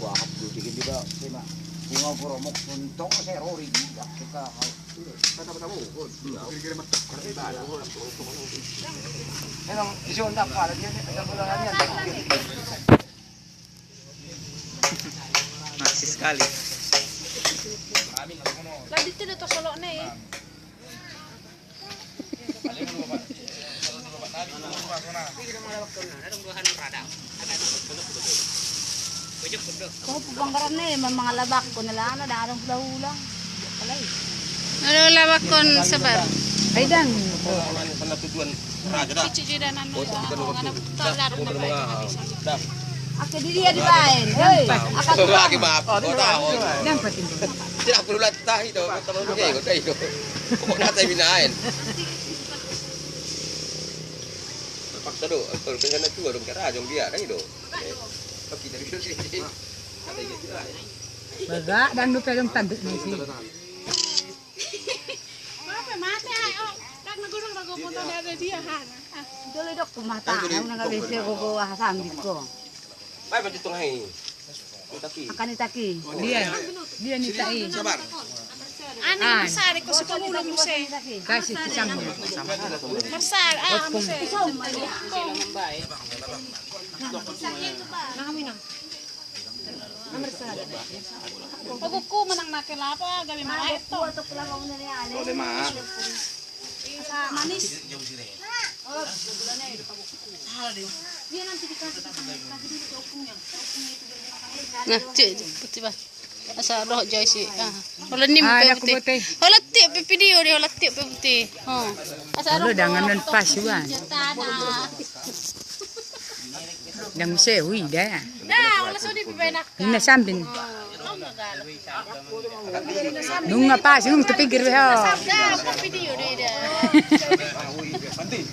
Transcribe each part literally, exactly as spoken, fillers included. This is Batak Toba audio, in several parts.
Wah, dulu dikit juga, sih, Mak. Bunga boromok, untung saya rori juga, kita. Kata-kata mau, kira-kira mantap, kira-kira. Emang di Sunda, Pak, ada dia, ada bola lagi, ada. Masih sekali. Lah, di sini tuh solok nih. Kau pembangkaran nih, memang labakkon, lah, ada, ada hula-hula. Ada labakkon, sabar. Ai, dang. Sana tujuan raja dah. Kecil juga dan anu, ya. Dah. Oke, di dia dibaen. Hei, lagi maaf. Kau tahu. Tidak perlu latah itu, teman-teman, kau tahu itu. Pokok nanti binaen. Paksa do, kalau kena tua dong, kira dong dia, kan itu. Tapi dari sini. Bagak, dan lu pegang tanduk nih sih. Apa mate, ayo. Kan guru bago foto dari dia, Hana. Dole dok mata, nang na gabe se gogo aha sambit ko. Bae, maju tengah i. Akan itaki. Dia, dia ni tai. Sabar. Ana marsari ko suka mulu muse. Kasih pisang. Marsari, ah, muse. Nang kami nang. Pagukku menang na kelapa, gabe malah itu. Asa manis. Dia nanti dikasih, kasih dulu ke opungnya. Opungnya itu biar dia makan. Nah, cek, cek, putih, bah. Asa roh jai si. Ah. Holan ni. Ah, pe putih. Holan tiup pe video dia, holan tiup pe putih. Oh. Asa roh. Dengan non pas juga. Dang sewi da. Nah, holan sodi pe benak. Ina sambin. Nunga pas, nung terpikir be ho. Video deh, deh.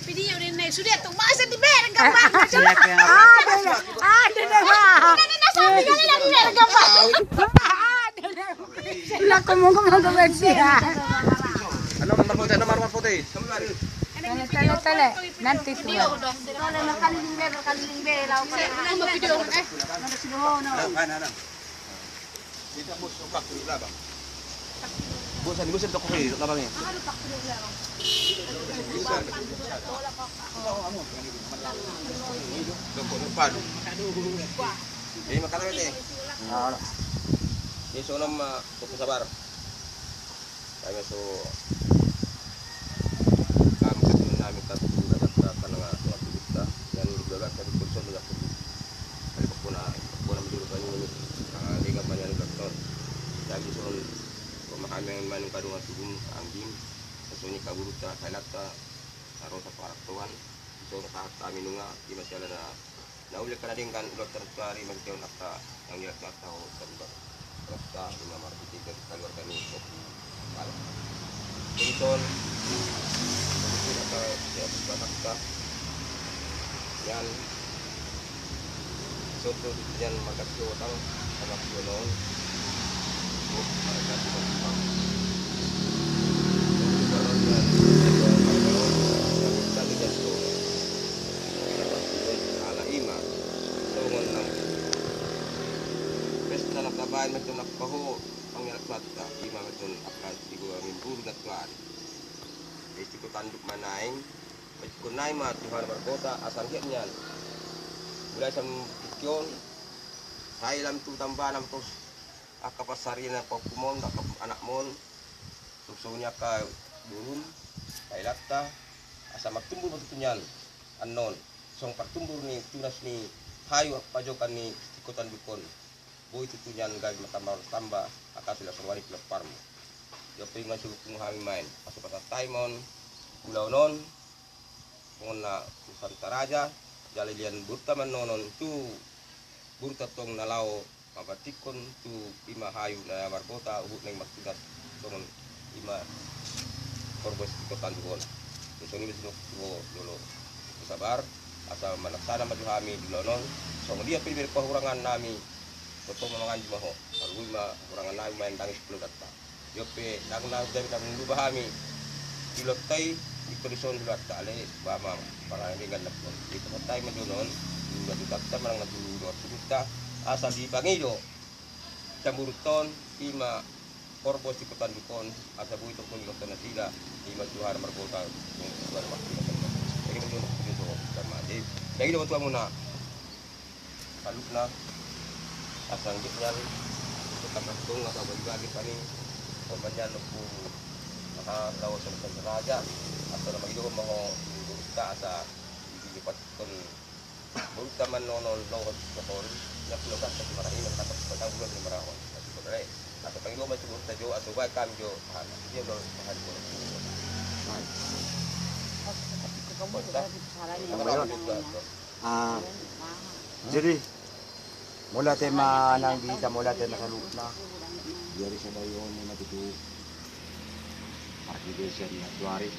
Video deh, nih. Sudah tuh, masa di bereng gambar. Ada, ada, ada. Ada, ada, sambil kali lagi bereng gambar. Ada, ada. Lah, ngomong, ngomong ke Messi, ya. Anu, nomor putih, nomor putih. Tale, tale, tale. Nanti tuh. Video dong. Tale, berkeliling be, berkeliling be. Lalu, video, eh. Ada sudah, no. Bosan, bosan toko he, labang i. Toko depan. Jadi makan apa teh? Ini sono ma toko sabar. Kami so, kami kasih nami kartu dapat karena nggak waktu kita dan juga kan tadi kurson juga. Ada pokoknya, pokoknya menurut kami ini, ah, dia kan banyak dokter. Jadi sono memahami yang main kadung asugum anggim, sesoni kaburu ta, kailatta, sarosa paraktoan, sono sahat kami nunga, di masih ada na, na ulik karena dengkan dokter tuari, masih jauh nakta, yang dia nakta, oh, terlibat. Rasta, ima marhite dari keluarga ni, jadi, kalau. Ison, ison atau siap batakta, yan, soto, yan, makan siotang, sama sionon, buat mereka tidak lupa. Jadi, kalau yan, kalau, kalau, kalau, kalau, kalau, ala ima, songon nang, pesta na tabaen, macam na paho, Pangeran Tuanta, ima ma tutu angka tigo angin bulu na tuari. Jadi tiko tanduk ma naeng, tiko naeng ma Tuhan markota, asa anggiat nian. Mulai sian tingki on, sai lam tu tambana ma tutu angka pansarian na paompumon, angka anakmon, songon i angka borun, kailatta, asa martumbur ma tutu nian, annon, songon partumbur ni tunas ni hayu pajokan ni tingki tanduk on. Boi tutu nian gabe martamba martamba, angka silas roha ni pinomparmu. Ia pe ima sihutmu hami maen, asa pasahat hami ma on, ulaon on, songon na tu Santa Raja, jala lian borunta ma annon tu borunta tong na laho mambatingkon tu ima hayu na margota, huhut naeng martunas songon ima horbo sitingkon tanduk on. Songon i ma songon tu ho jolo sabar, asa manaksana ma tu hami di ulaon on, songon dia pe dibereng pahurangan nami, tongtong ma manganju ma ho, marui ma hurangan nami maen dangis pulodanta. Ia pe, ndang na, jadi ndang lupa hami. Di lotai, di kolison di lotta ale, ba ma, parang dengan nak pun. Di tempat tai ma donon, di lotta manang na tu luar tubuhta, asa dipangido. Tamburut on, ima porbo si potanduk on, asa boi tong pun iloto nasida, ima Tuhan margota, Tuhan margota. Jadi menurut itu sama. Jadi lagi dapat tuamuna. Salukna, asa nggit nian, itu kata tong asa bagi-bagi pani, pembanyan lupu, aha, tahu sama raja, atau nama itu mau, asa, di depan Boru taman nono loho di pohon, na pulo kan pasti marah ini, kata kata bulan di marahon, kata kata eh, kata pangido ma tu boru tajo, atau baik kam jo, tahan, dia lo tahan boru. Ah, jadi, mauliate ma nang di hita, mauliate ma saluhutna. Di ari sadari on, ima tutu. Marhite sian na tuari,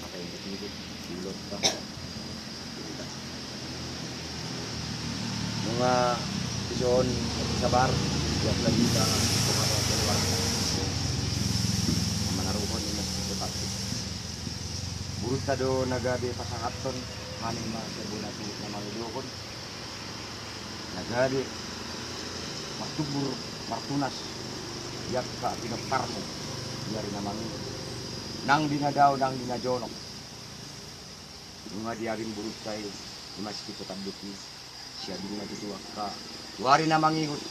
mata ingkut-ingkut, di ulonta. Nunga dison sabar, di apalagi ta, pemata keluarga. Manaruhon ima sipatu. Burunta do na gabe pasahathon, hami ma sian bona tu na mangidohon. Na gabe martumbur martunas di angka pinomparmu di ari na mangihut, nang di na dao nang di na jonok. Nunga diabing burunta i, ima sipatu tanduk i, siabing ma tutu angka tu ari na mangihut,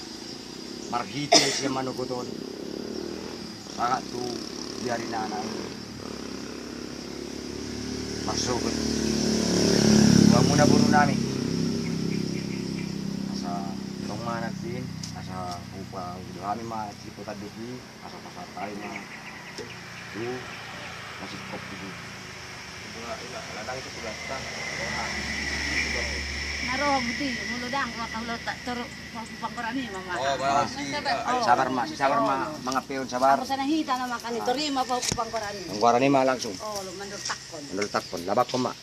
marhite sian manogot on. Sahat tu di ari na naeng marsogot tu hamuna boru nami. Asa tong ma nanti, asa hupangido hami ma sipatu tanduk i, asa pasahat hami ma tu na singkop i. Na roha budi, molo dang roha kaulota, toro panggoran i ma. Oh, sabar ma, sabar ma, mangapeon sabar. Aku sana hita na makan itu, rima panggoran i. Panggoran i ma langsung. Oh, lo mandol takkon. Mandol takkon, labakkon ma.